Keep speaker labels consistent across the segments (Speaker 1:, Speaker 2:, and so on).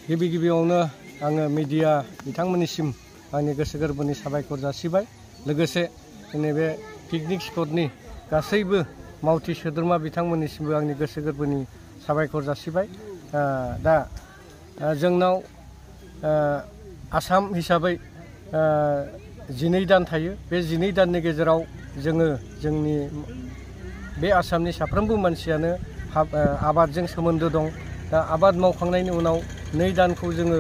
Speaker 1: गिबि गिबियावनो आङो मिडिया बिथांमोननिसिम आंनि गोसो गोरबोनि साबायखर जासिबाय। लोगोसे जोंनि बे पिकनिक स्पटनि गासैबो मावथि सोद्रोमा बिथांमोननिसिमबो आंनि गोसो गोरबोनि साबायखर जासिबाय। दा जोंनाव आसाम हिसाबै 12 दान थायो। बे 12 दाननि गेजेराव जोङो जोंनि बे आसामनि साफ्रोमबो मानसियानो आबादजों सोमोन्दो दं। दा आबाद मावखांनायनि उनाव 2 दानखौ जोङो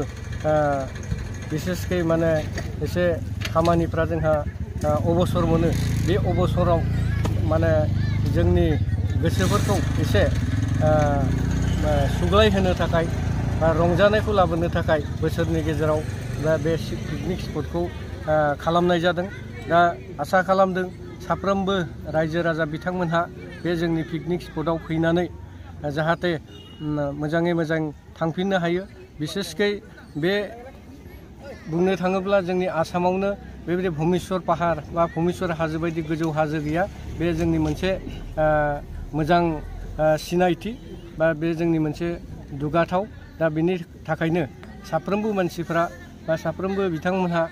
Speaker 1: बिसेसकै माने एसे खामानिफ्रा जोंहा अबसर मोनो। बे अबसराव माने जोंनि गोसोफोरखौ एसे सुग्लाय होनो थाखाय बा रंजानायखौ लाबोनो थाखाय बोसोरनि गेजेराव बे पिकनिक स्पटखौ खालामनाय जादों। दा आसा खालामदों साफ्रोमबो रायजो राजा बिथांमोनहा बे जोंनि पिकनिक स्पटआव फैनानै जाहाथे मोजाङै मोजां थांफिननो हायो। बिसेसकै बे बुंनो थाङोब्ला जोंनि आसामावनो बेबायदि भुमेश्वर पाहार बा भुमेश्वर हाजो बायदि गोजौ हाजो गैया। बे जोंनि मोनसे मोजां सिनायथि बा बे जोंनि मोनसे दुगाथाव। दा बेनि थाखायनो साफ्रोमबो मानसिफ्रा बा साफ्रोमबो बिथांमोनहा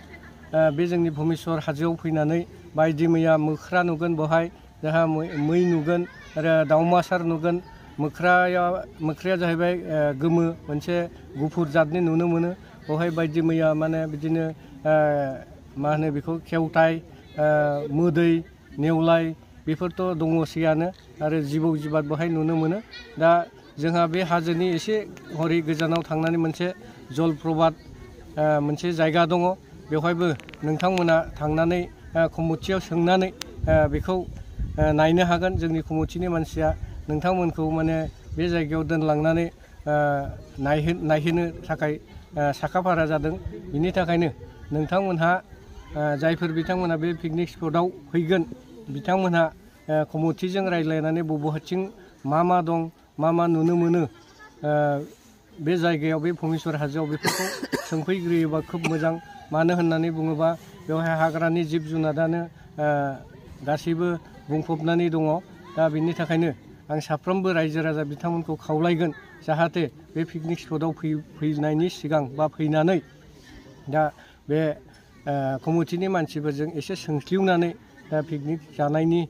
Speaker 1: बे जोंनि भुमेश्वर हाजोआव फैनानै बायदि मैया मोख्रा नुगोन, बेवहाय जोंहा मै नुगोन आरो दाउमासार नुगोन। मोख्राया जाहैबाय गोमो मोनसे गुफुर जातनि नुनो मोनो। बेवहाय बायदि मैया माने बिदिनो मा होनो बेखौ खेवटाय, मोदै, नेवलाय बेफोरथ' दङसैयानो आरो जिबौ जिबाद बेवहाय नुनो मोनो। दा जोंहा बे हाजोनि एसे हरै गोजानाव थांनानै मोनसे जलप्रपात मोनसे जायगा दङ। बेवहायबो नोंथांमोना थांनानै कमिटियाव सोंनानै बेखौ नायनो हागोन। जोंनि कमिटिनि मानसिया नोंथांमोनखौ माने बे जायगायाव दोनलांनानै नायहोनो थाखाय साखाफारा जादों। बिनि थाखायनो नोंथांमोनहा जायफोर बिथांमोना बे पिकनिक स्पटआव फैगोन बिथांमोनहा कमिटिजों रायज्लायनानै बबेथिं मा दं, मा नुनो मोनो बे जायगायाव, बे भुमेश्वर हाजोआव बेफोरखौ सोंफैग्रोयोबा खोब मोजां। मानो होननानै बुङोबा बेवहाय हाग्रानि जिब जुनारानो गासैबो बुंफबनानै दङ। दा बिनि थाखायनो आं साफ्रोमबो रायजो राजा बिथांमोनखौ खावलायगोन जाहाथे बे पिकनिक स्पटआव फैनायनि सिगां बा फैनानै दा बे कमिटिनि मानसिफोरजों एसे सोंस्लिउनानै पिकनिक जानायनि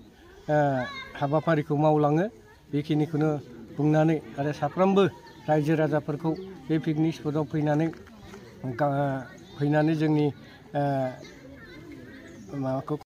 Speaker 1: हाबाफारिखौ मावलाङो। बेखिनिखौनो बुंनानै आरो साफ्रोमबो रायजो राजाफोरखौ बे पिकनिक स्पटआव फैनानै जोंनि माबाखौ